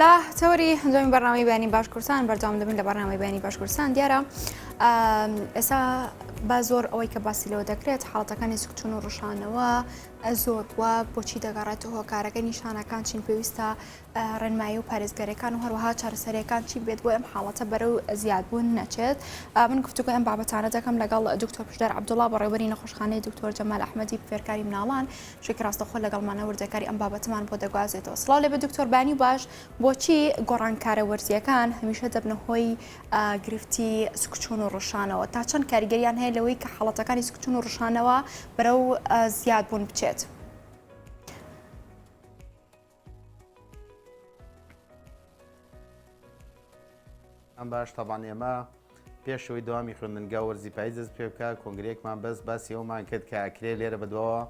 لە تەوەری دومی بەرنامەی بەیانی باش کوردستان بەردەوام دەبین لە بەرنامەی بەیانی باش کوردستان دیارە ئێستا با زۆر ئەوەی کە باسی لەوە دەکرێت حاڵەتەکانی سکچون و ڕشانەوە زۆر بووە بۆچی دەگەڕێتەوە هۆکارەکە نیشانەکان چین پێویستە ڕێنمایی و پارێزگاریەکان و هەروەها چارەسەریەکان چی بێت بۆ ئەم حاڵەتە بەرەو زیادبوون نەچێت من گفتوگۆی ئەم بابەتانە دەکەم لەگەڵ دکتۆر پشدەر عەبدوڵا بەڕێوەبەری نەخۆشخانەی دکتۆر جەمال ئەحمەدی فێرکاری مناڵان شێکی ڕاستەخۆ لەگەڵمانە وردەکاری ئەم بابەتەمان بۆ دەگوازێتەوە سڵاو لێبێ دکتۆر بانی باش بۆچی گۆڕانکارە وەرزیەکان هەمیشە دەبنە هۆی گرفتی سکچون و ڕشانەوە تا چەند کاریگەریان هەیە لەوەی کە حاڵەتەکانی سکچون و ڕشانەوە بەرەو زیادبوون بچێت؟ ئەم باش تەبان ئێمە پێشەوەی دەوامی خوێندنگا وەرزی پاییز دەست پێ بکە کۆنگرەیەکمان بەس باسی ئەومان کرد کە ئەکرێ لێرە بەدواوە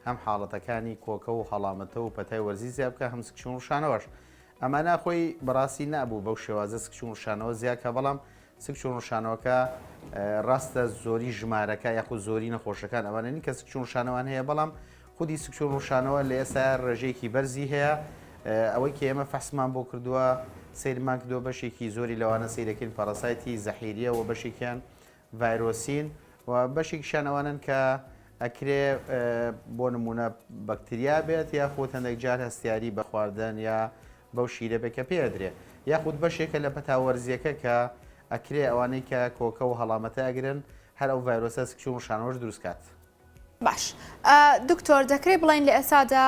هەم حاڵەتەکانی کۆکە و هەڵامەتە و پەتای وەرزی زیا بکە هەم سکچون ڕشانەوەش ئەمانە خۆی بەڕاستی نابوو بەو شێوازە سکچون ڕشانەوە زیاکە بەڵام سکچوون ڕشانەوەکە ڕاستە زۆری ژمارەکە یاخود زۆری نەخۆشەکان ئەوانە نین کە سکچوون ڕشانەوان هەیە بەڵام خودی سکچوون ڕشانەوە لە ئێستا ڕێژەیەکی بەرزی هەیە ئەوەی کە ئێمە فەحسمان بۆ کردووە سەیرمان کردووە بەشێکی زۆری لەوانە سەیرەکەین parasite ی زەحیریە و بەشێکیان ڤایرۆسین و بەشێکیشیان ئەوانن کە ئەکرێ بۆ نمونە بەکتریا بێت یاخود هەندێک جار هەستیاری بە خواردن یا بەو شیرە بێت کە پێ ئەدرێ یاخود بەشێکە لە پەتا وەرزیەکە کە ئەکرێ ئەوانەی کە کۆکە و هەڵامەتە ئەگرن هەر ئەو ڤایرۆسە سکچوون ڕشانەوەش دروست کات. باش دکتۆر دەکرێت بڵێین لە ئێستادا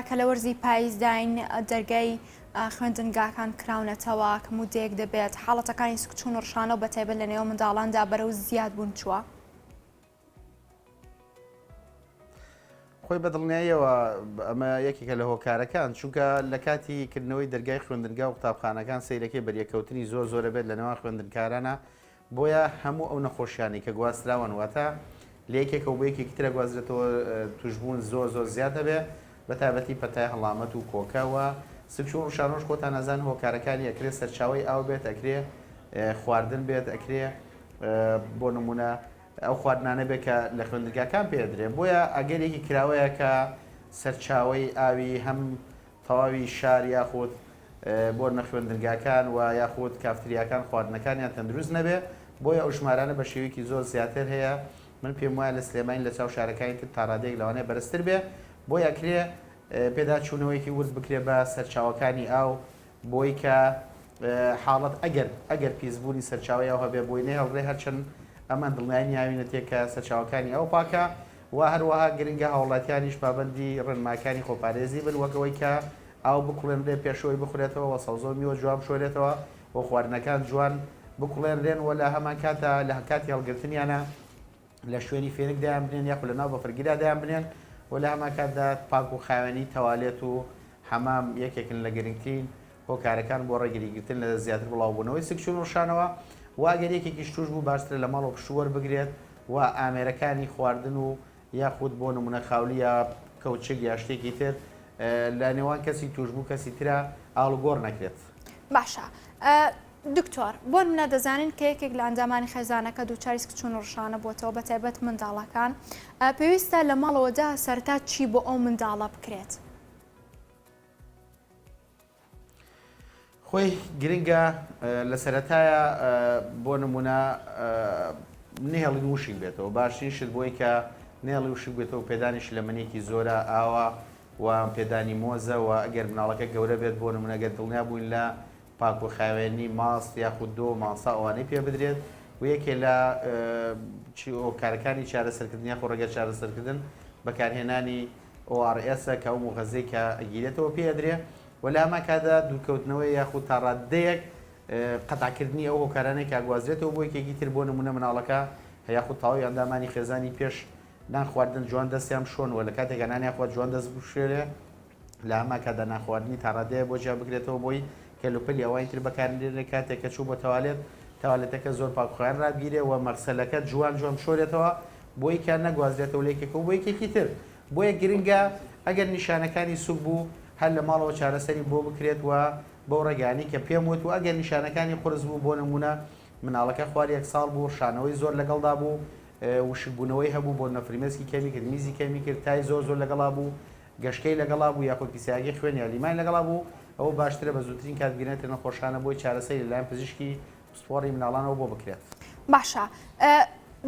کە لە وەرزی پاییزداین دەرگای خوێندنگاکان کراونەتەوە کە مودەیەک دەبێت حاڵەتەکانی سکچوون و ڕشانەوە بە تایبەت لە نێو منداڵاندا بەرەو زیاد بوون چووە؟ خۆی بە دڵنیاییەوە ئەمە یەکێکە لە هۆکارەکان چونکە لە کاتی کردنەوەی دەرگای خوێندنگا و قوتابخانەکان سەیرەکەی بەریەکەوتنی زۆر زۆرە بێت لە نێوان خوێندنکارانە بۆیە هەموو ئەو نەخۆشیانەی کە گواستراوەن واتە لە یەکێکەوە بۆ یەکێکی ترە گوازرێتەوە توشبوون زۆر زۆر زیاد دەبێ بە تایبەتی پەتای هەڵامەت و کۆکە و سکچوون ڕشانەوەش خۆتان ئەزان هۆکارەکانی ئەکرێ سەرچاوەی ئاو بێت ئەکرێ خواردن بێت ئەکرێ بۆ نمونە ئەو خواردنانە بێت کە لە خوێندنگاکان پێ ئەدرێ بۆیە ئەگەرێکی کراوەیە کە سەرچاوەی ئاوی هەم تەواوی شار یاخود بۆ نە خوێندنگاکان و یاخود کافتریاکان خواردنەکانیان تەندروست نەبێ بۆیە ئەو ژمارانە بە شێوەیەکی زۆر زیاتر هەیە من پێم وایە لە سلێمانی لە چاو شارەکانی تر تاڕادەیەک لەوانەیە بەرزتر بێ بۆیە ئەکرێ پێداچوونەوەیەکی ورد بکرێ بە سەرچاوەکانی ئاو بۆی کە حاڵەت ئەگەر ئەگەر پیسبوونی سەرچاوەی ئاو هەبێ بۆی نەهێڵرێ هەرچەند ئەمان دڵنیایی نیاوینەتێ کە سەرچاوەکانی ئاو پاکە و هەروەها گرنگە هاوڵاتیانیش پابەندی ڕێنماکانی خۆپارێزی بن وەک ئەوەی کە ئاو بکوڵێنرێ پێش ئەوەی بخورێتەوە و سەوزە و میوە جوان بشۆرێتەوە و خواردنەکان جوان بکوڵێنرێن و لە هەمان کاتا لە کاتی هەڵگرتنیانا لە شوێنی فێنک دایان بنێن یاخود لە ناو بەفرگیرا دایان بنێن و لە هەمان کاتدا پاک و خاوێنی تەوالێت و حەمام یەکێکن لە گرنگترین هۆکارەکان بۆ ڕێگریگرتن لە زیاتر بڵاوبوونەوەی سکچوون و ڕشانەوە و ئەگەر یەکێکیش تووش بوو باشترە لە ماڵەوە پشوو وەربگرێت و ئامێرەکانی خواردن و یاخود بۆ نمونە خاولی یا کەوچک یا شتێکی تر لە نێوان کەسی تووشبوو کەسی ترا ئاڵوگۆڕ نەکرێت. باشە دکتۆر بۆ نمونە دەزانین کە یەکێک لە ئەندامانی خێزانەکە دووچاری سکچوون و ڕشانە بۆتەوە بە تایبەت منداڵەکان پێویستە لە ماڵەوەدا سەرەتا چی بۆ ئەو منداڵە بکرێت؟ خۆی گرنگە لە سەرەتایە بۆ نمونە نهێڵین وشک بێتەوە باشترین شت بۆی کە نێڵی وشک بێتەوە پێدانی شلەمەنیەکی زۆرە ئاوە و پێدانی مۆزە و ئەگەر مناڵەکە گەورە بێت بۆ نمونە گەر دڵنیا بووین لە پاک و خاوێنی ماست یاخود دۆ و ماسا ئەوانەی پێ بدرێت و یەکێ لە هۆکارەکانی چارەسەرکردن یاخود ڕێگە چارەسەرکردن بەکارهێنانی ORS ە کە ئەو موغەزەی کە ئەگیرێتەوە پێ ئەدرێ و لە هەمان کاتدا دوورکەوتنەوەی یاخود تا ڕاددەیەک قەتعکردنی ئەو هۆکارانەی کە ئەگوازرێتەوە بۆ یەکێکی تر بۆ نمونە مناڵەکە یاخود تەواوی ئەندامانی خێزانی پێش نان خواردن جوان دەستیان بشۆن و لە کاتێکا نانیان خوارد جوان دەست بشێرێ لە هەمان کاتدا نان خواردنی تا ڕادەیە بۆ جیا بکرێتەوە بۆی کەلوپەلی ئەوانی تر بەکارنێنرێ کاتێک کە چوو بۆ تەوالێت تەوالێتەکە زۆر پاکوخاوێن ڕابگیرێ و مەغسەلەکە جوان جوان بشۆرێتەوە بۆی کە نەگوازرێتەوە لە یەکێکەوە بۆ یەکێکی تر بۆیە گرنگە ئەگەر نیشانەکانی سوک بوو هەر لە ماڵەوە چارەسەری بۆ بکرێت و بەو ڕێگایانەی کە پێم وت و ئەگەر نیشانەکانی قورس بوو بۆ نموونە مناڵەکە خوار یەک ساڵ بوو ڕشانەوەی زۆر لەگەڵدا بوو وشکبوونەوەی هەبوو بۆ نمونە فرمێسکی کەمی کرد میزی کەمی کرد تای زۆر زۆر لەگەڵا بوو گەشکەی لەگەڵا بوو یاخود پیسایەکی خوێن یا لیمانی لەگەڵا بوو. ئەوە باشترە بە زووترین کات بگەنێتە نەخۆشخانە بۆی چارەسەری لەلایەن پزیشکی پسپۆڕی مناڵانەوە بۆ بکرێت. باشە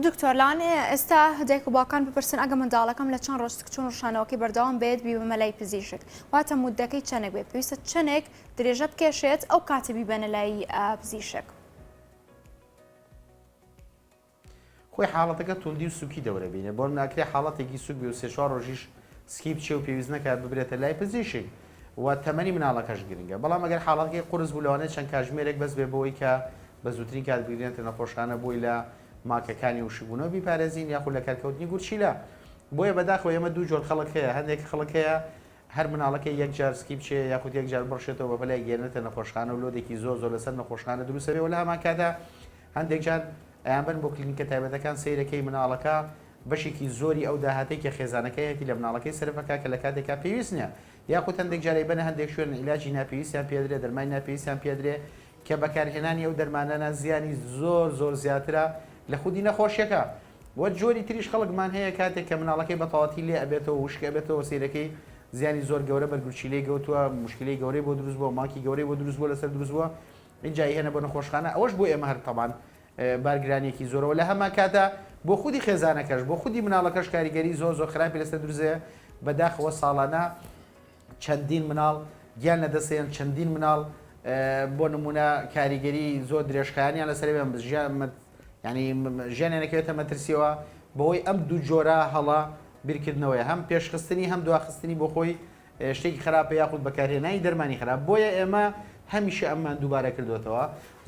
دکتۆر لەوانەیە ئێستا دایک و باوکان بپرسن ئەگە منداڵەکەم لە چەند ڕۆژ سکچوون ڕشانەوەکەی بەردەوام بێت بیبەمە لای پزیشک واتە مودەکەی چەندێک بێت پێویستە چەندێک درێژە بکێشێت ئەو کاتە بیبەنە لای پزیشک؟ خۆی حاڵەتەکە توندی و سوکی دەورە بینێ بۆ ناکرێ حاڵەتێکی سوک بێ و سێ چوار ڕۆژیش سکی بچێ و پێویست نەکات ببرێتە لای پزیشک و تەمەنی مناڵەکەش گرنگە بەڵام ئەگەر حاڵەتەکەی قورس بوو لەوانەیە چەند کاژمێرێک بەس بێ بۆی کە بە زووترین کات بگرێتە نەخۆشخانە بۆی لە ماکەکانی وشکبوونەوە بیپارێزین یاخود لە کارکەوتنی گورچیلە بۆیە بەداخەوە ئێمە دوو جۆر خەڵک هەیە هەندێک خەڵک هەیە هەر مناڵەکەی یەک جار سکی بچێ یاخود یەک جار بڕشێتەوە بە پەلە ئەیگەیەنێتە نەخۆشخانە و load ێکی زۆر زۆر لەسەر نەخۆشخانە دروست ئەبێ و لە هەمان کاتا هەندێک جار ئەیانبەن بۆ کلینیکە تایبەتەکان سەیرەکەی مناڵەکە بەشێکی زۆری ئەو داهاتەی کە خێزانەکەیەتی لە مناڵەکەی سەرف ئەکا کە لە کاتێکا پێویست نییە یاخود هەندێک جار ئەیبەنە هەندێک شوێن عیلاجی ناپێویستیان پێدرێ دەرمانی ناپێویستیان پێدرێ کە بەکارهێنانی ئەو دەرمانانە زیانی زۆر زۆر زیاترە لە خودی نەخۆشیەکە وە جۆری تریش خەڵکمان هەیە کاتێک کە مناڵەکەی بەتەواتی لێ ئەبێتەوە وشک ئەبێتەوە سەیرەکەی زیانی زۆر گەورە بەر گورچیلەی گەوتووە موشکیلەی گەورەی بۆ دروست بووە ماکی گەورەی بۆ دروست بووە لەسەر دروست بووە ئینجا ئەیهێنە بۆ نەخۆشخانە ئەوەش بۆ ئێمە هەر تەبان بارگرانیەکی زۆرەوە لە هەمان کاتا بۆ خودی خێزانەکەش بۆ خودی مناڵەکەش کاریگەری زۆر زۆر خراپی لەسەر دروست بەداخەوە ساڵانە چەندین مناڵ گیان لەدەستێن چەندین مناڵ بۆ نمونە کاریگەری زۆر درێژخایەنیان لەسەر ینی ژیانیان نەکەوێتە مەترسیەوە بەهۆی ئەم دوو جۆرە هەڵە بیرکردنەوەی هەم پێشخستنی هەم دواخستنی بۆ خۆی شتێکی خراپە یاخود بەکارهێنانی دەرمانی خراپ بۆیە ئێمە هەمیشە ئەممان دووبارە کردوێتەوە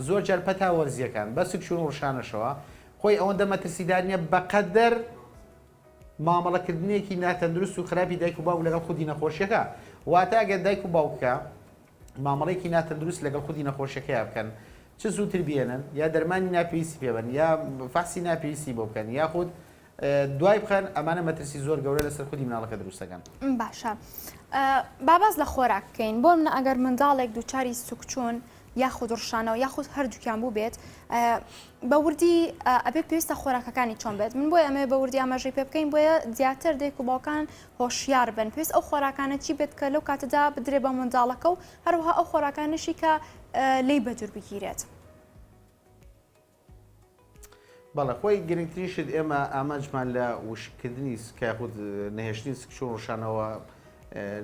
زۆر جار پەتا وەرزیەکان بە سکچون و ڕشانەشەوە خۆی ئەوەندە مەترسیدار نییە بەقەدەر مامەڵەکردنێکی ناتەندروست و خراپی دایک و باوک لەگەڵ خودی نەخۆشیەکە واتە ئەگەر دایک و باوکە مامەڵەیەکی ناتەندروست لەگەڵ خودی نەخۆشیەکەیا بکەن چ زووتر بێنن یا دەرمانی ناپێویستی پێبن یا فەحسی ناپێویستی بۆ بکەن یاخود دوای بخەن ئەمانە مەترسی زۆر گەورە لەسەر خودی مناڵەکە دروست دەکەن. باشە با باس لە خۆراک بکەین بۆ منە ئەگەر منداڵێک دووچاری سوکچوون یاخود ڕشانەوە یاخود هەردووکیان بوو بێت بە وردی ئەبێ پێویستە خۆراکەکانی چۆن بێت من بۆیە ئەمەوێ بە وردی ئاماژەی پێ بکەین بۆیە زیاتر دایک و باوکان هۆشیار بن پێویست ئەو خۆراکانە چی بێت کە لەو کاتەدا بدرێ بە منداڵەکە و هەروەها ئەو خۆراکانەشی کە لێی بەدوور بگیرێت. بەڵێ خۆی گرنگترین شت ئێمە ئامانجمان لە وشککردنی سکە یاخود نەهێشتنی سکچوون ڕشانەوە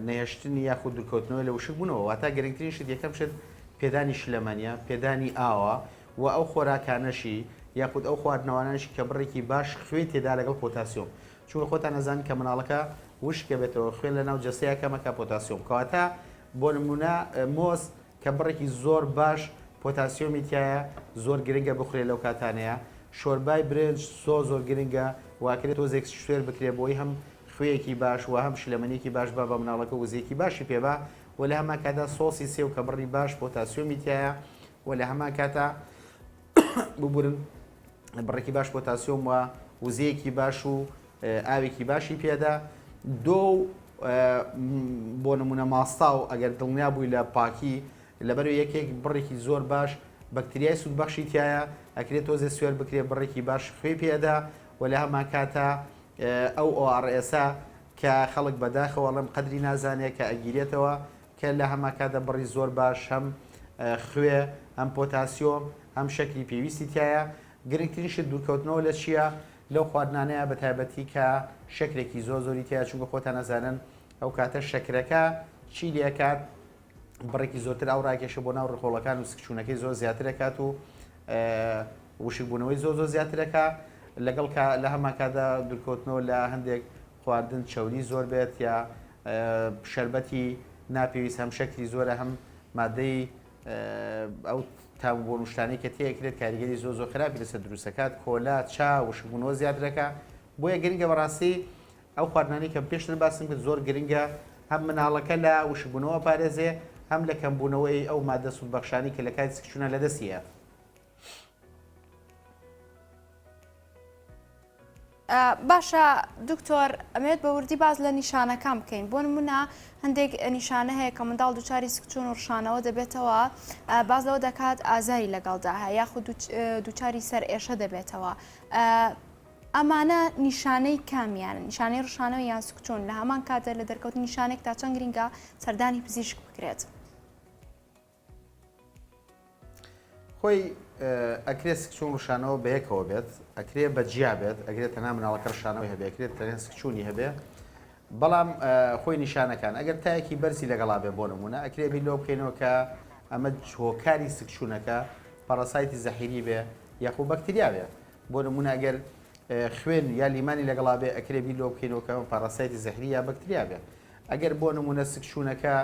نەهێشتنی یاخود دوورکەوتنەوە لە وشک بوونەوە واتا گرنگترین شت یەکەم شت پێدانی شلەمەنیە پێدانی ئاوە و ئەو خۆراکانەشی یاخود ئەو خواردنەوانەشی کە بڕێکی باش خوێی تێدا لەگەڵ پۆتاسیۆم چونکە خۆتان ئەزانن کە مناڵەکە وشکە بێتەوە خوێن لە ناو جەستەیا کەمەکە پۆتاسیۆم کەواتە بۆ نمونە مۆز کە بڕێکی زۆر باش پۆتاسیۆمی تیایە زۆر گرنگە بخورێ لەو کاتانەیە شۆربای برنج زۆر زۆر گرنگە واکرێ تۆزێک سوێر بکرێ بۆی هەم خوێیەکی باش و هەم شلەمەنیەکی باش با بە مناڵەکە وزەیەکی باشی پێ با و لە هەمان کاتا سۆسی سێو کە بڕی باش پۆتاسیۆمی تیایە و لە هەمان کاتا ببورن بڕێکی باش پۆتاسیۆم و وزەیەکی باش و ئاوێکی باشی پێدا دۆ و بۆ نمونە ماستاو ئەگەر دڵنیا بووی لە پاکی لەبەر یەکێک بڕێکی زۆر باش بەکتریای سوودبەخشی تایە ئەکرێت تۆزێ سوێر بکرێ بڕێکی باش خوێی پێدا و لە هەمان کاتا ئەو ORS ە کە خەڵک بەداخەوە ئەڵێم قەدری نازانێ کە ئەگیرێتەوە کە لە هەمان کاتدا بڕی زۆر باش هەم خوێ هەم پۆتاسیۆم هەم شەکری پێویستی تایە گرنگترین شت دوورکەوتنەوە لە چییە؟ لەو خواردنانەیە بە تایبەتی کە شەکرێکی زۆر زۆری تیا چونکە خۆتان ئەزانن ئەو کاتە شەکرەکە چی لێکات بڕێکی زۆرتر ئەو ڕاکێشە بۆ ناو ڕیخۆڵەکان و سکچوونەکەی زۆر زیاتر دەکات و وشکبوونەوەی زۆر زۆر زیاترەکە لەگەڵ کە لە هەمان کاتدا دوورکەوتنەوە لە هەندێک خواردن چەوری زۆر بێت یا شەربەتی ناپێویست هەم شەکری زۆرە هەم مادەی ئەو تام و بۆن و شتانەی کە تێکرێت کاریگەری زۆر زۆر خراپی لەسەر دروستەکات کۆلا چا وشکبوونەوە زیاترەکە بۆیە گرنگە بەڕاستی ئەو خواردنانەی کە پێشتر باسم کرد زۆر گرنگە هەم مناڵەکە لە وشکبوونەوە پارێزێ هەم لە کەمبوونەوەی ئەو مادە سوودبەخشانەی کە لە کاتی سکچوونە لەدەستی هەیە. باشە دکتۆر ئەمێت بە وردی باز لە نیشانەکان بکەین بۆ نمونە هەندێک نیشانە هەیە کە منداڵ دووچاری سکچون و ڕشانەوە دەبێتەوە باز لەوە دەکات ئازاری لەگەڵدا هەیە یاخود دووچاری سەر ئێشە دەبێتەوە ئەمانە نیشانەی کامیانن؟ نیشانەی ڕشانەوە یان سکچوون؟ لە هەمان کاتدا لە دەرکەوتنی نیشانێک تا چەند گرینگە سەردانی پزیشک بکرێت؟ خۆی ئەکرێ سکچوون ڕشانەوە بەیەکەوە بێت، ئەکرێ بە جیا بێت، ئەکرێت تەنها مناڵەکە ڕشانەوەی هەبێ، ئەکرێت تەنیا سکچوونی هەبێ، بەڵام خۆی نیشانەکان ئەگەر تایەکی بەرزی لەگەڵا بێ بۆ نمونە ئەکرێ بیر لەوە بکەینەوە کە ئەمە هۆکاری سکچوونەکە parasite ی زەحیری بێ یاخو بەکتریا بێ بۆ نمونە ئەگەر خوێن یا لیمانی لەگەڵا بێ ئەکرێ بیر لەوە بکەینەوە کە ئەمە parasite ی زەحیری یا بەکتریا بێ ئەگەر بۆ نمونە سکچوونەکە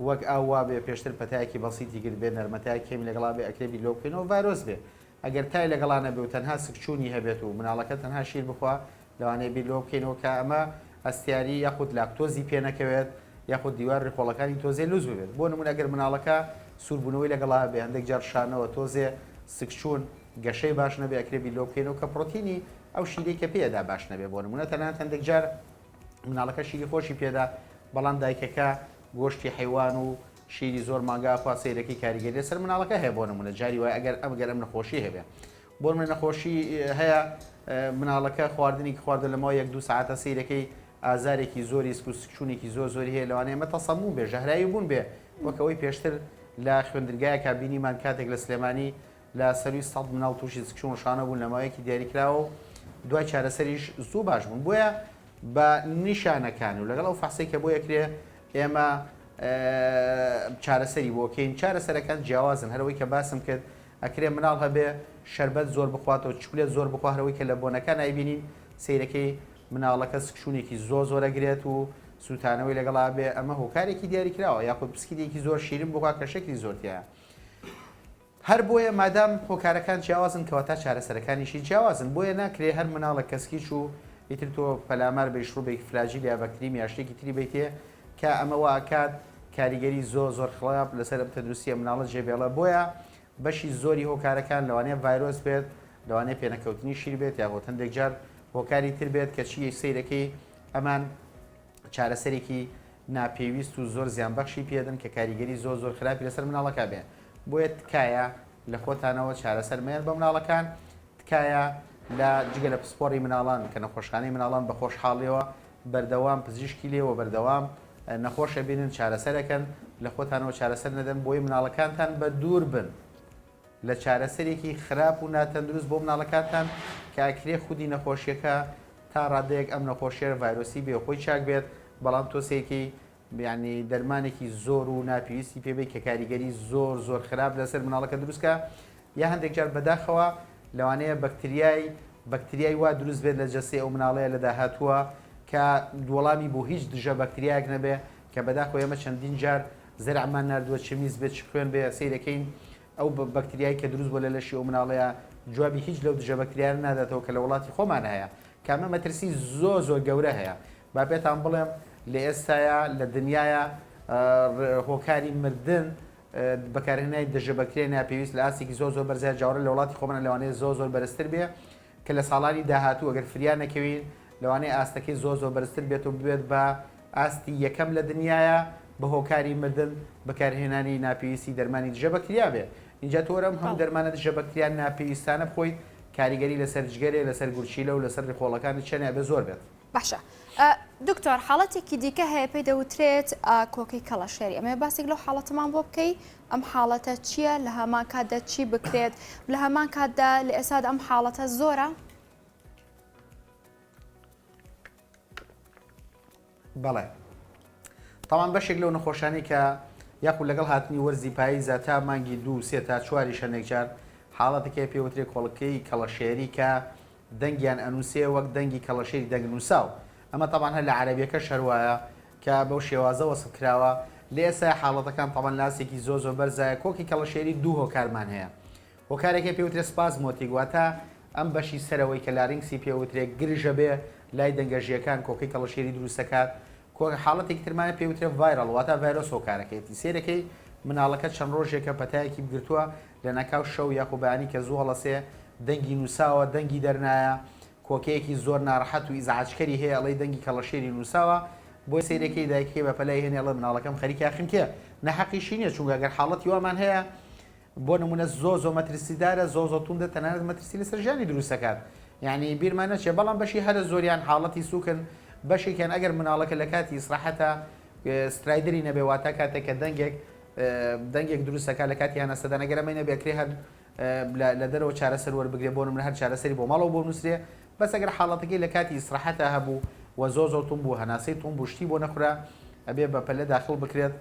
وەک ئاو وابێ پێشتر پەتایەکی بەسیتی گرت بێ نەرمەتایەک کەمی لەگەڵا بێ ئەکرێ بیر لەوە بکەینەوە ڤایرۆس بێ ئەگەر تای لەگەڵا نەبێ و تەنها سکچوونی هەبێت و مناڵەکە تەنها شیر بخوا لەوانەیە بیر لەوە بکەینەوە کە ئەمە هەستیاری یاخود لاکتۆزی پێ نەکەوێت یاخود دیوار ڕیخۆڵەکانی تۆزێ لوس ببێت بۆ نمونە ئەگەر مناڵەکە سووربوونەوەی لەگەڵا هەبێ هەندێک جار شانەوە تۆزێ سکچوون گەشەی باش نەبێ ئەکرێ بیر لەوە بکەینەوە کە پرۆتینی ئەو شیرەی کە پێدا باش نەبێ بۆ نمونە تەنانەت هەندێک جار مناڵەکە شیری خۆشی پێدا بەڵام دایکەکە گۆشتی حەیوان و شیری زۆر مانگا ئەخوا سەیرەکەی کاریگەری لەسەر مناڵەکە هەیە بۆ نمونە جاری وایە ئەگەر ئەم گەر ئەم نەخۆشی هەبێ بۆ نمونە نەخۆشی هەیە مناڵەکە خواردنی خواردە لە ماوەی یەک دوو ساعتە سەیرەکەی ئازارێکی زۆری سک و سکچوونێکی زۆر زۆری هەیە لەوانەیە ئەمە تەسەموم بێ ژەهراوی بوون بێ وەک ئەوەی پێشتر لە خوێندنگایەکە بینیمان کاتێک لە سلێمانی لە سەروی 100 مناڵ تووشی سکچوون ڕشانە بوون لە ماوەیەکی دیاریکراوە و دوای چارەسەریش زوو باش بوون بۆیە بە نیشانەکان و لەگەڵ ئەو فەحسەی کە بۆ یەکرێ ئێمە چارەسەری بۆ کەین چارەسەرەکان جیاوازن هەرەوەی کە باسم کرد ئەکرێ مناڵ هەبێ شەربەت زۆر بخواتەوە چکلێت زۆر بخوا هەرەوەی کە لە بۆنەکان ئایبینین سەیرەکەی مناڵەکە سکچوونێکی زۆر زۆر ئەگرێت و سووتانەوەی لەگەڵا بێ ئەمە هۆکارێکی دیاریکراوە یاخود پسکیتێکی زۆر شیرین بخوا کە شەکری زۆر تیایە هەر بۆیە مادام هۆکارەکان جیاوازن کەواتە چارەسەرەکانیشی جیاوازن بۆیە ناکرێ هەر مناڵێک کە سکی چوو ئیتر تۆ پەلامار بەی شڕوبێکی فلاجیل یا بەکتریم یا شتێکی تری بەیتێ کە ئەمە وا ئەکات کاریگەری زۆر زۆر خراپ لەسەر ئەم تەندروستیە مناڵە جێبێڵێ بۆیە بەشی زۆری هۆکارەکان لەوانەیە ڤایرۆس بێت لەوانەیە پێنەکەوتنی شیر بێت یاخود هەندێک جار هۆکاری تر بێت کە چی سەیرەکەی ئەمان چارەسەرێکی ناپێویست و زۆر زیانبەخشی پێدەن کە کاریگەری زۆر زۆر خراپی لەسەر مناڵەکە بێ بۆیە تکایە لە خۆتانەوە چارەسەر مەیەن بە مناڵەکان تکایە لە جگە لە پسپۆڕی مناڵان کە نەخۆشخانەی مناڵان بە خۆشحاڵیەوە بەردەوام پزیشکی لێوە بەردەوام نەخۆش ئەبینن چارەسەرەکەن لە خۆتانەوە چارەسەر نەدەن بۆی مناڵەکانتان بە دوور بن لە چارەسەرێکی خراپ و ناتەندروست بۆ مناڵەکانتان کە ئەکرێ خودی نەخۆشیەکە تا ڕادەیەک ئەم نەخۆشیە ڤایرۆسی بێ خۆی چاک بێت بەڵام تۆ سەیرکەی یانی دەرمانێکی زۆر و ناپێویستی پێ بەی کە کاریگەری زۆر زۆر خراپ لەسەر مناڵەکە دروست کە یا هەندێک جار بەداخەوە لەوانەیە بەکتریای بەکتریای وا دروست بێت لە جەستەی ئەو مناڵەیە لە داهاتووە کە وەڵامی بۆ هیچ دژە بەکتریایەک نەبێ کە بەداخەوە ئێمە چەندین جار زەرعمان ناردووە چ میز بێت چ خوێن بێ سەیرەکەین ئەو بەکتریای کە دروست بووە لە لەشی ئەو مناڵەیە جوابی هیچ لەو دژە بەکتریایانە ناداتەوە کە لە وڵاتی خۆمان هەیە کە ئەمە مەترسی زۆر زۆر گەورە هەیە با پێتان بڵێم لە ئێستایا لە دنیایا هۆکاری مردن بەکارهێنانی دژە بەکتریای ناپێویست لە ئاستێکی زۆر زۆر بەرزە جاوەڕێ لە وڵاتی خۆمان لەوانەیە زۆر زۆر بەرزتر بێ کە لە ساڵانی داهاتوو ئەگەر فریا نەکەوین لەوانەیە ئاستەکەی زۆر زۆر بەرزتر بێت و ببێت بە ئاستی یەکەم لە دنیایا بە هۆکاری مردن بەکارهێنانی ناپێویستی دەرمانی دژە بەکتریا بێ ئینجا تۆ وەرە ئەم هەموو دەرمانە دژە بەکتریا ناپێویستانە بخۆیت کاریگەری لەسەر جگەرێ لەسەر گورچیلە و لەسەر ڕیخۆڵەکانت چەنێ ئەبێ زۆر بێت. باشە دکتۆر حاڵەتێکی دیکە هەیە پێی دەوترێت کۆکەی کەڵەشێری ئەمەوێ باسێک لەو حاڵەتەمان بۆ بکەی ئەم حاڵەتە چییە لە هەمان کاتدا چی بکرێت لە هەمان کاتدا لە ئێستادا ئەم حاڵەتە زۆرە؟ بەڵێ تاوان بەشێک لەو نەخۆشانی کە یاخود لەگەڵ هاتنی وەرزی پاییزە تا مانگی دوو سێ تا چواریش هەندێک جار حاڵەتێک پێوترێ کۆڵکەی کەڵەشێری کە دەنگیان ئەنووسێ وەک دەنگی کەڵەشێری دەنگ نووساو ئەمە تەبعەن هەر لە عەرەبیەکەش هەر وایە کە بەو شێوازە وەسف کراوە لە ئێستایا حاڵەتەکان تەبعەن لە ئاستێکی زۆر زۆر بەرزایە کۆکی کەڵەشێری دوو هۆکارمان هەیە هۆکارێک هەیە پێوترێ spasmodic واتە ئەم بەشی سەرەوەی کە larynx ی پێوترێ گرژە بێ لای دەنگەژیەکان کۆکەی کەڵەشێری دروست دەکات کۆ حاڵەتێکی ترمان هەیە پێوترێ viral واتە ڤایرۆس هۆکارەکەیەتی سەیرەکەی مناڵەکە چەند ڕۆژێکە پەتایەکی بگرتووە لەناکاو شەو یاخۆ بەیانی کە زوو هەڵەسێ دەنگی نووساوە دەنگی دەرنایە کۆکەیەکی زۆر ناڕەحەت و ئیزعاجکەری هەیە ئەڵێی دەنگی کەڵەشێری نووساوە بۆی سەیرەکەی دایکەکەی بە پەلە ئەیهێنێ ئەڵێ مناڵەکەم خەریکە ئەخنکێ ناحەقیشی نیە چونکە گەر حاڵەتی وامان هەیە بۆ نمونە زۆر زۆر مەترسیدارە زۆر زۆر توندە تەنانەت مەترسی لەسەر ژیانی دروست دەکات یعنی بیرمان نەچێ بەڵام بەشی هەرە زۆریان حاڵەتی سوکن بەشێکیان ئەگەر مناڵەکە لە کاتی ئیسراحەتە stridor ی نەبێ واتە کاتێک کە دەنگێک دەنگێک دروست دەکات لە کاتی هەناسەدان ئەگەر ئەمەی نەبێ ئەکرێ هەر. لە دەرەوە چارەسەر وەربگرێ بۆ نمونە هەر چارەسەری بۆ ماڵەوە بۆ بنووسرێ بەس ئەگەر حاڵەتەکەی لە کاتی ئیسراحەتا هەبوو و زۆر زۆر توند بوو هەناسەی توند بوو شتی بۆ نەخورا ئەبێ بە پەلە داخڵ بکرێت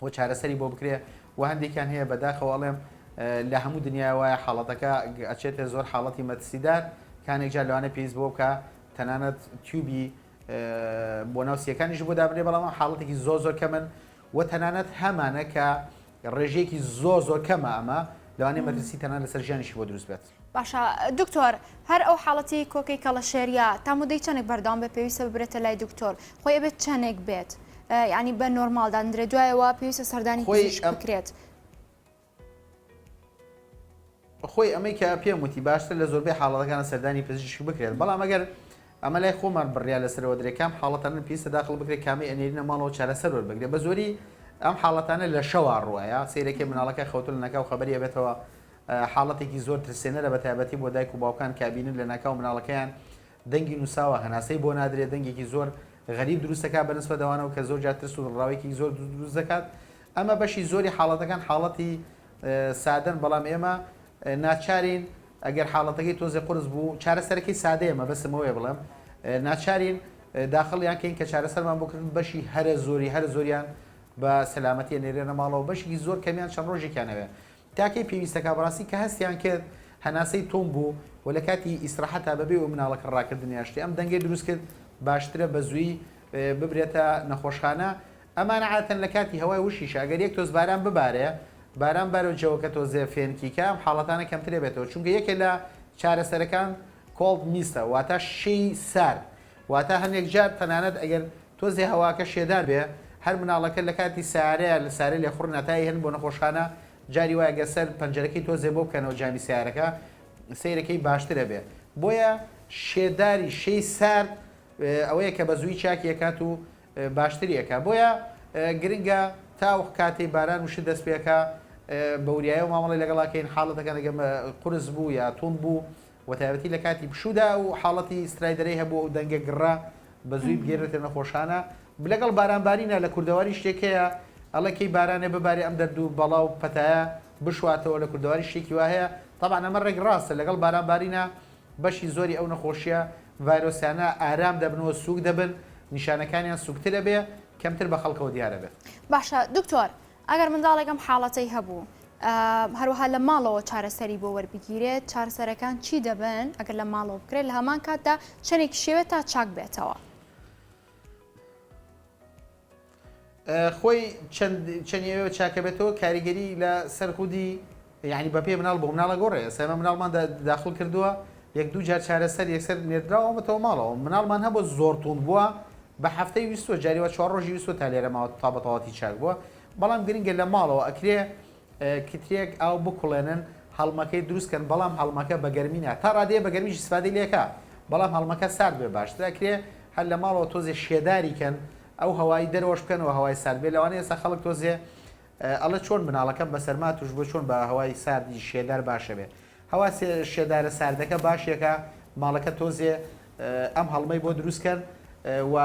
و چارەسەری بۆ بکرێ و هەندێکیان هەیە بەداخەوە ئەڵێم لە هەموو دنیای وایە حاڵەتەکە ئەچێتە زۆر حاڵەتی مەترسیدار کانێک جار لەوانە پێویست بۆ بکە تەنانەت tube ی بۆ ناو سیەکانیش بۆ دابنێ بەڵام حاڵەتێکی زۆر زۆر کەمن و تەنانەت هەمانە کە ڕێژەیەکی زۆر زۆر کەمە ئەمە لەوانەیە مەترسی تەنانەت لەسەر ژیانیشی بۆ دروست بێت. باشە دکتۆر هەر ئەو حاڵەتی کۆکەی کەڵەشێریە تا مدەی چەنێک بەردەوام بێت پێویستە ببرێتە لای دکتۆر خۆی ئەبێت چەنێک بێت یعنی بە نۆرماڵ دادرێت دوایەوە پێویستە سەردانی خۆی پزیشک ئەم بکرێت. خۆی ئەمەی کە پێم وتی باشتر لە زۆربەی حاڵەتەکانە سەردانی پزیشک بکرێت بەڵام ئەگەر ئەمە لای خۆمان بڕیار لەسەرەوە درێ کام حاڵەتانە پێویستە داخڵ بکرێت کامەی ئەنێرینە ماڵەوە چارەسەر وەربگرێت بە زۆری ئەم حاڵەتانە لە شەوا ڕوایە سەیرەکەی مناڵەکە خەوتوو لە ناکاو خەبەری ئەبێتەوە حاڵەتێکی زۆر ترسێنەرە بە تایبەتی بۆ دایک و باوکان کە ئەبینن لە ناکاو مناڵەکەیان دەنگی نووساوە هەناسەی بۆ نادرێت دەنگێکی زۆر غەریب دروست دەکات بە نسبەت ئەوانەوە کە زۆر جار ترس و دڵڕاوێکی زۆر دروست دەکات ئەمە بەشی زۆری حاڵەتەکان حاڵەتی سادەن بەڵام ئێمە ناچارین ئەگەر حاڵەتەکەی تۆزێ قورس بوو چارەسەرەکەی سادەیە مەبەستم ئەوەیە بڵێم ناچارین داخڵیان کەین کە چارەسەرمان بۆ کردن بەشی هەرە زۆری هەرە زۆریان بە سەلامەتی ئەنێرێنە ماڵەوە بەشێکی زۆر کەمیان چەند ڕۆژێکیان ئەوێ تاکەی پێویستەکە بەڕاستی کە هەستیان کرد هەناسەی تۆم بوو و لە کاتی ئیسراحەتا بەبێ ئەو مناڵەکە ڕاکردن یا شتێ ئەم دەنگەی دروست کرد باشترە بە زووی ببرێتە نەخۆشخانە ئەمانە عادەتەن لە کاتی هەوای وشکیشە ئەگەر یەک تۆز باران ببارێ باران بارێ و جەوەکە تۆزێ فێنکی کە ئەم حاڵەتانە کەمتر ئەبێتەوە چونکە یەکێ لە چارەسەرەکان cold mist ە واتە شێی سارد واتە هەنێک جار تەنانەت ئەگەر تۆزێ هەواکە شێدار بێ هەر مناڵەکە لە کاتی سەیارەیە لە سارەی لێخوڕینە تا ئەیهێنن بۆ نەخۆشخانە جاری وایە گەر سەر پەنجەرەکەی تۆزێ بۆ بکەنەوە جامی سەیارەکە سەیرەکەی باشتر ئەبێ بۆیە شێداری شێی سارد ئەوەیە کە بە زووی چاکی ئەکات و باشتری ئەکا بۆیە گرنگە تا ئەو کاتەی باران و شت دەست پێکا بە وریایەوە مامەڵەی لەگەڵا کەین حاڵەتەکان ئەگەر قورس بوو یا توند بوو و تایبەتی لە کاتی پشوودا و حاڵەتی stridor ەی هەبوو ئەو دەنگە گڕە بە زووی بگەێرێتە نەخۆشخانە لەگەڵ بارانبارینە لە کوردەواری شتێک هەیە ئەڵێ کەی بارانێ ببارێ ئەم دەرد و بەڵا و پەتایە بشواتەوە لە کوردەواری شتێکی وا هەیە تەبعەن ئەمە ڕێک ڕاستە لەگەڵ بارانبارینە بەشی زۆری ئەو نەخۆشیە ڤایرۆسیانە ئارام دەبن و سووک دەبن، نیشانەکانیان سووکتر ئەبێ، کەمتر بە خەڵکەوە دیار ئەبێت. باشە دکتۆر ئەگەر منداڵێک ئەم حاڵەتەی هەبوو هەروەها لە ماڵەوە چارەسەری بۆ وەربگیرێت چارەسەرەکان چی دەبن ئەگەر لە ماڵەوە بکرێت لە هەمان کاتدا چەندێکی شێوێت تا چاک بێتەوە؟ خۆی چەند چەند چاکە بێتەوە کاریگەری لە سەر خودی یعنی بە پێی مناڵ بۆ مناڵە گۆڕێ ئێستا مناڵمان داخل کردووە یەک دوو جار چارەسەر یەکسەر نێردراوەتەوە ماڵەوە مناڵمان هەبوو زۆر توند بووە بە هەفتەی ویستوە جاریوە چوار ڕۆژی ویستوە تا لێرە ماوە تا بەتەواتی چاک بووە بەڵام گرنگە لە ماڵەوە ئەکرێ کترێک ئاو بکوڵێنن هەڵمەکەی دروست کەن بەڵام هەڵمەکە بە گەرمی نا تا ڕادەیە بە گەرمیش ئیسفادەی لێکا بەڵام هەڵمەکە سارد بێ باشتر ئەکرێ هەر لە ماڵەوە تۆزێ شێداری کەن ئەو هەوای دەرەوەش بکەنەوە هەوای سارد بێ لەوانەیە ئێستا خەڵک تۆزێ ئەڵێ چۆن مناڵەکەم بە سەرما توش بووە چۆن بە هەوای ساردی شێدار باشە بێ هەوا شێدارە ساردەکە باشێکە ماڵەکە تۆزێ ئەم هەڵمەی بۆ دروست کەن و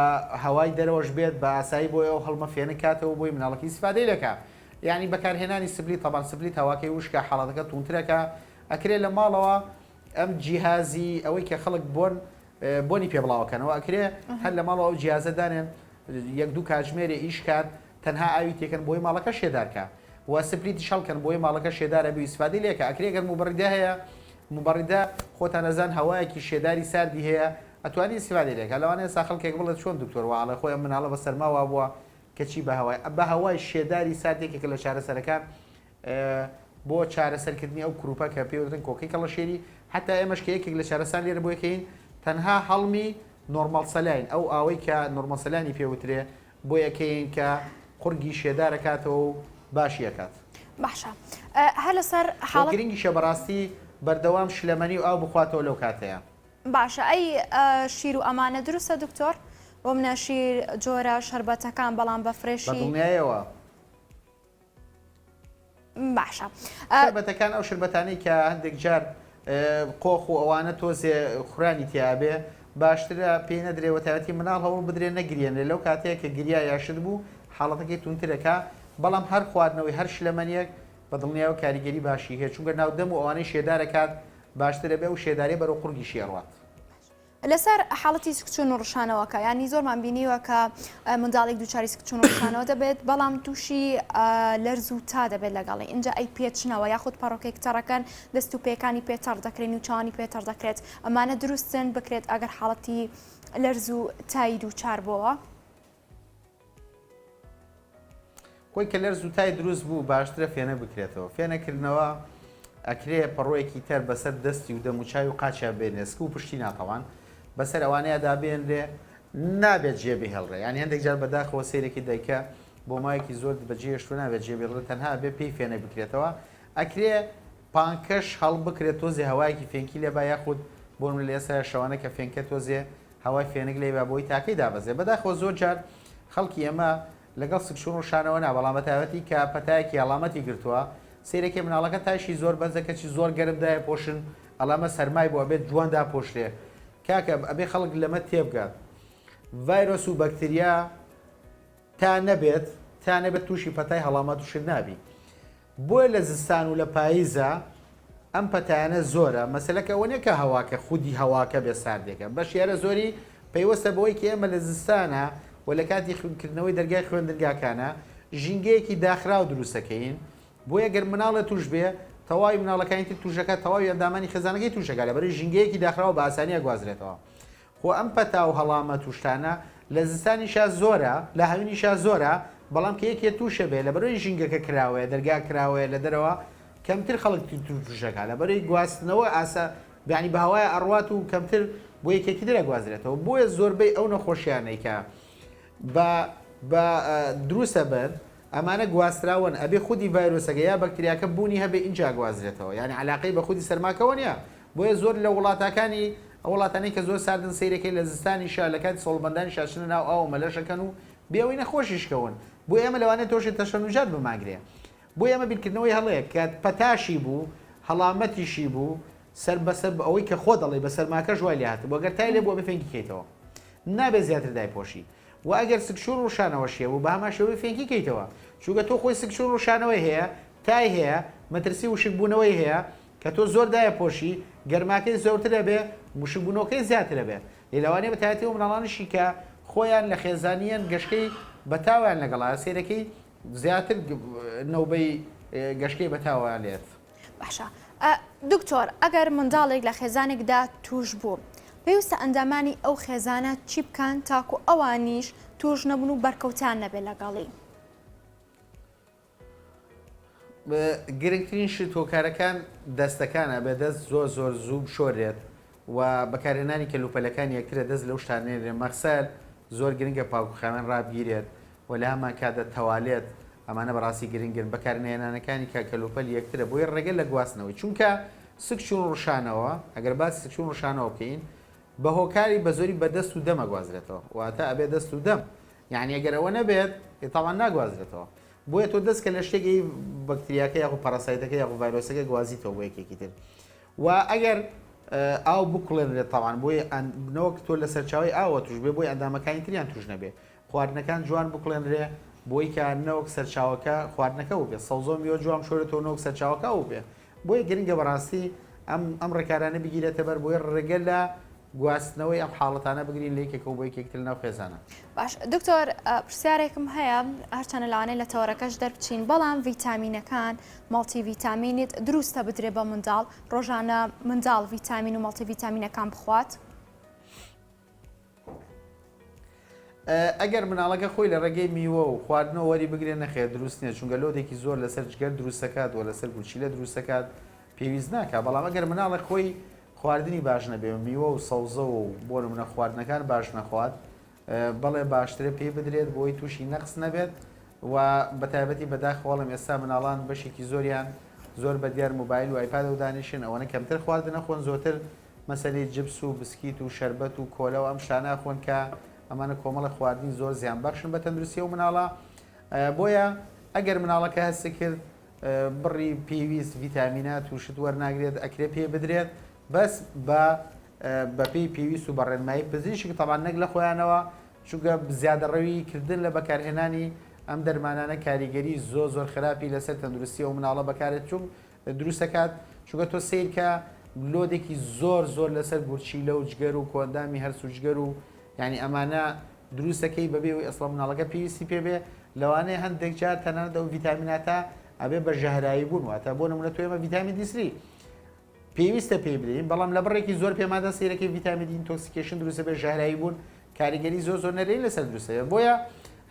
هەوای دەرەوەش بێت بە ئاسایی بۆی ئەو هەڵمە فێنک کاتەوە بۆی مناڵەکەی ئیسفادەی لێکا یانی بەکارهێنانی split تەبان split هەواکەی وشکە حاڵەتەکە توندترەکە ئەکرێ لە ماڵەوە ئەم جیهازی ئەوەی کە خەڵک بۆن بۆنی پێ بڵاوەکەنەوە ئەکرێ هەر لە ماڵەوە ئەو جیازە دانێن یەک دوو کاتژمێرێ ئیش کات تەنها ئاوی تێکەن بۆی ماڵەکە شێدارکە و split یش هەڵکەن بۆی ماڵەکە شێدارە بی ئیسفادەی لێکە ئەکرێ گەر موبەڕیدە هەیە موبەڕیدە خۆتان ئەزان هەوایەکی شێداری ساردی هەیە ئەتوانی ئیسفادەی لێکە لەوانەیە ئێستا خەڵکێک بڵێت چۆن دکتۆر وا ئەڵێ خۆی ئەم مناڵە بە سەرما وابووە کەچی بە هەوای بە هەوای شێداری سارد یەکێکە لە چارەسەرەکان بۆ چارەسەرکردنی ئەو croup ە کە پێی وترن کۆکەی کەڵەشێری حتا ئێمەش کە یەکێک لە چارەسان لێرە بۆ یەکەین تەنها هەڵمی normal saline ئەو ئاوەی کە normal saline ی پێ وترێ بۆ یەکەین کە قوڕگی شێدارەکاتەوە و باشی ئەکات. باشە هەر لەسەر حاڵەت. گرنگیشە بەڕاستی بەردەوام شلەمەنی و ئاو بخواتەوە لەو کاتەیا. باشە ئەی شیر و ئەمانە دروستە دکتۆر؟ بۆ منە شیر جۆرە شەربەتەکان بەڵام بە fresh ی. بە دڵنیایەوە. باشە. شەربەتەکان ئەو شەربەتانەی کە هەندێک جار قۆخ و ئەوانە تۆزێ خورانی تیابێ باشترە پێی نەدرێ وە تایبەتی مناڵ هەوڵ بدرێ نەگریێنرێ لەو کاتەیە کە گریا یا شت بوو حاڵەتەکەی توندترەکە بەڵام هەر خواردنەوەی هەر شلەمەنیەک. بە دڵنیایەوە کاریگەری باشی هەیە چونکە ناو دەم و ئەوانەی شێدارەکات باشترە بێ ئەو شێدارەی بەرەو قوڕگیشی ئەڕوات. لەسەر حاڵەتی سکچوون و ڕشانەوەکە یانی زۆرمان بینیوە کە منداڵێک دووچاری سکچوون و ڕشانەوە دەبێت بەڵام تووشی لەرز و تا دەبێت لەگەڵی ئینجا ئەی پێچنەوە یاخود پەڕۆکێک تەڕەکەن دەست و پێکانی پێ تەڕ دەکرێن و چاوانی پێ تەڕ دەکرێت ئەمانە دروستن بکرێت ئەگەر حاڵەتی لەرز و تای دووچار بۆوە؟ خۆی کە لەرز و تای دروست بوو باشترە فێنە بکرێتەوە. فێنەکردنەوە ئەکرێ پەڕۆیەکی تەر بەسەر دەستی و دەموچاوی و قاچیا بێنرێ سک و پشتی ناتەوان بەسەر ئەوانەیا دابێنرێ نابێت جێ بهێڵرێ یانی هەندێک جار بەداخەوە سەیرێکی دایکە بۆ ماوەیەکی زۆر بەجێهێشتووە نابێت جێ بێڵرێ تەنها ئەبێ پێی فێنک بکرێتەوە ئەکرێ پانکەش هەڵبکرێت تۆزێ هەوایەکی فێنکی لێبا یاخود بۆ نمونە لە ئێستایا شەوانە کە فێنکە تۆزێ هەوای فێنک لێبا بۆی تاکەی دابەزێ بەداخەوە زۆر جار خەڵکی ئێمە لەگەڵ سکچوون ڕشانەوە نا بەڵام بەتایبەتی کە پەتایەکی هەڵامەتی گرتووە سەیرەکەی مناڵەکە تایشی زۆر بەرزە کەچی زۆر گەرم دایەپۆشن ئەڵێ ئەمە سەرمای بۆ ئەبێت جوان داپۆشرێ کاکە ئەبێ خەڵک لەمە تێبگات ڤایرۆس و بەکتریا تا نەبێت تا نەبێت تووشی پەتای هەڵامەت و شت نابی بۆیە لە زستان و لە پاییزا ئەم پەتایانە زۆرە، مەسەلەکە ئەوە نیە کە هەواکە خودی هەواکە بێ ساردێکە، بەشی هەرە زۆری پەیوەستە بەوەی کە ئێمە لە زستانا و لە کاتی کردنەوەی دەرگای خوێندنگاکانا ژینگەیەکی داخراو دروستەکەین، بۆیە گەر مناڵێ توش بێ تەواوی مناڵەکانی تر توشەکات تەواوی ئەندامانی خێزانەکەی توشەکات لەبەرئەوەی ژینگەیەکی داخراوە بە ئاسانی ئەگوازرێتەوە. خۆ ئەم پەتا و هەڵامەت و شتانە لە زستانیشا زۆرە لە هاوینیشا زۆرە بەڵام کە یەکێ توشە بێ لەبەرئەوەی ژینگەکە کراوەیە دەرگا کراوەیە لە دەرەوە کەمتر خەڵک توشەکا لەبەرئەوەی گواستنەوە ئاسا یانی بە هەوایە ئەڕوات و کەمتر بۆ یەکێکی تر ئەگوازرێتەوە بۆیە زۆربەی ئەو نەخۆشیانەی کە بە بە دروستە بن ئەمانە گواستراوەن ئەبێ خودی ڤایرۆسەکە یا بەکتریاکە بوونی هەبێ ئینجا ئەگوازرێتەوە یانی عەلاقەی بە خودی سەرماکەوە نیە بۆیە زۆر لە وڵاتاکانی ئەو وڵاتانەی کە زۆر ساردن سەیرەکەی لە زستانیشا لە کاتی سەوڵبەندانیشا ئەچنە ناو ئاو و مەلەش ئەکەن و بێ ئەوەی نەخۆشیش کەون بۆیە ئێمە لەوانەیە تۆشێ تەشەنوجات بمانگرێ بۆیە ئەمە بیرکردنەوەی هەڵەیە کە پەتاشی بوو هەڵامەتیشی بوو سەر بەسەر ئەوەی کە خۆت ئەڵێی بە سەرماکەش وای لێ هاتبوو ئەگەر تای لێ بوو ئەبێ فێنکی کەیتەوە نابێ زیاتر دایپۆشی وە ئەگەر سکچوون ڕوشانەوەشی هەبوو بەهەمان شێوەی فێنکی کەیتەوە چونکە تۆ خۆی سکچوون ڕوشانەوەی هەیە تای هەیە مەترسی وشک بوونەوەی هەیە کە تۆ زۆر دایەپۆشی گەرماکەی زۆرتر ئەبێ وشک بوونەوەکەی زیاتر ئەبێ لێ لەوانەیە بەتایبەتی ئەو مناڵانەشی کە خۆیان لە خێزانیان گەشکەی بەتاویان لەگەڵا سەیرەکەی زیاتر نەوبەی گەشکەی بەتاویان لێت. باشە دکتۆر ئەگەر منداڵێک لە خێزانێکدا توش بوو پێویستە ئەندامانی ئەو خێزانە چی بکەن تاکو ئەوانیش توش نەبن و بەرکەوتیان نەبێت لەگەڵی؟ گرنگترین شت هۆکارەکان دەستەکانە بێ دەست زۆر زۆر زوو بشۆرێت و بەکارهێنانی کەلوپەلەکان یەکترە دەست لەو شتانە نێنرێ مەغسەل زۆر گرنگە پاک و خاوێن ڕابگیرێت و لە هەمان کاتدا تەوالێت ئەمانە بەڕاستی گرنگن بەکارنەهێنانەکانی کە کەلوپەل یەکترە بۆیە ڕێگە لە گواستنەوەی چونکە سکچوون ڕشانەوە ئەگەر باسی سکچوون ڕشانەوە بکەین بە هۆکاری بە زۆری بە دەست و دەم ئەگوازرێتەوە واتە ئەبێ دەست و دەم یعنی ئەگەر ئەوە نەبێت تاوان ناگوازرێتەوە بۆیە تۆ دەست کە لە شتێک ی بەکتریاکە یاخو parasite ەکە یاخو ڤایرۆسەکە گوازیتەوە بۆ یەکێکی تر و ئەگەر ئاو بکوڵێنرێت تاوان بۆیە نەوەک تۆ لە سەرچاوی ئاوە توش بێ بۆی ئەندامەکانی تریان توش نەبێ خواردنەکان جوان بکوڵێنرێ بۆی کە نەوەک سەرچاوەکە خواردنەکە بووبێ سەوزە و میوە جوان بشۆرێتەوە نەوەک سەرچاوەکە ئەو بێ بۆیە گرنگە بەڕاستی ئەم ئەم ڕێکارانە بگیرێتە بەر بۆیە ڕێگە لە گواستنەوەی ئەم حاڵەتانە بگرین لە یەکێکەوە بۆ یەکێکی تر لەناو خێزانە. باش دکتۆر پرسیارێکم هەیە هەرچەنە لەوانەیە لە تەوەرەکەش دەربچین بەڵام ڤیتامینەکان multivitamin ت دروستە بدرێ بە منداڵ ڕۆژانە منداڵ ڤیتامین و multivitamin ەکان بخوات؟ ئەگەر مناڵەکە خۆی لە ڕێگەی میوە و خواردنەوە وەری بگرێ نەخێر دروست نییە چونکە load ێکی زۆر لەسەر جگەر دروستەکات و لەسەر گورچیلە دروستەکات پێویست ناکات بەڵام ئەگەر مناڵێک خۆی خواردنی باش نەبێ و میوە و سەوزە و بۆ نمونە خواردنەکان باش نەخوات بەڵێ باشترە پێی بدرێت بۆی تووشی نەقس نەبێت و بە تایبەتی بەداخەوەڵم ئێستا مناڵان بەشێکی زۆریان زۆر بە دیار موبایل و ئایپادەوە دانیشن ئەوەنە کەمتر خواردن ئەخۆن زۆرتر مەسەلەی جپس و بسکیت و شەربەت و کۆلا و ئەم شتانە ئەخۆن کە ئەمانە کۆمەڵە خواردنی زۆر زیان بەخشن بە تەندروستی ئەو مناڵە بۆیە ئەگەر مناڵەکە هەستی کرد بڕی پێویست ڤیتامینات و شت وەرناگرێت ئەکرێ پێ بدرێت بەس بە بەپێی پێویست و بە ڕێنمایی پزیشک تەبان نەک لە خۆیانەوە چونکە زیادەڕەوی کردن لە بەکارهێنانی. ئەم دەرمانانە کاریگەری زۆر زۆر خراپی لەسەر تەندروستی ئەو مناڵە بەکارێت چون دروستەکات چونکە تۆ سەیرکە load ێکی زۆر زۆر لەسەر گورچیلە و جگەر و کۆئەندامی هەرس و جگەر و یعنی ئەمانە دروستەکەی بەبێ ئەوەی ئەسڵا مناڵەکە پێویستی پێ بێ لەوانەیە هەندێک جار تەنانەت ئەو ڤیتامیناتە ئەبێ بە ژەهراوی بوون واتە بۆ نمونە تۆ ئێمە ڤیتامین دی پێویستە پێی بدەین بەڵام لە بڕێکی زۆر پێمادا سەیرەکەی ڤیتامین دی intoxication دروستە بێ ژەهراوی بوون کاریگەری زۆر زۆر نەرێنی لەسەر دروستە بێ بۆیە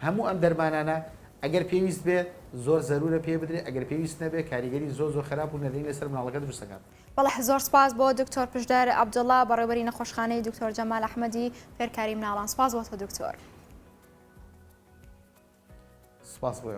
هەموو ئەم دەرمانانە ئەگەر پێویست بێ زۆر زەرورە پێ بدرێ ئەگەر پێویست نەبێ کاریگەری زۆر زۆر خراپ و نەرێنی لەسەر مناڵەکە دروست دەکات. بەڵێ زۆر سپاس بۆ دکتۆر پشدەر عەبدوڵا بەڕێوبەری نەخۆشخانەی دکتۆر جەمال ئەحمەدی فێرکاری مناڵان سپاس بۆ تۆ دکتۆر. سپاس بۆ ئێوە.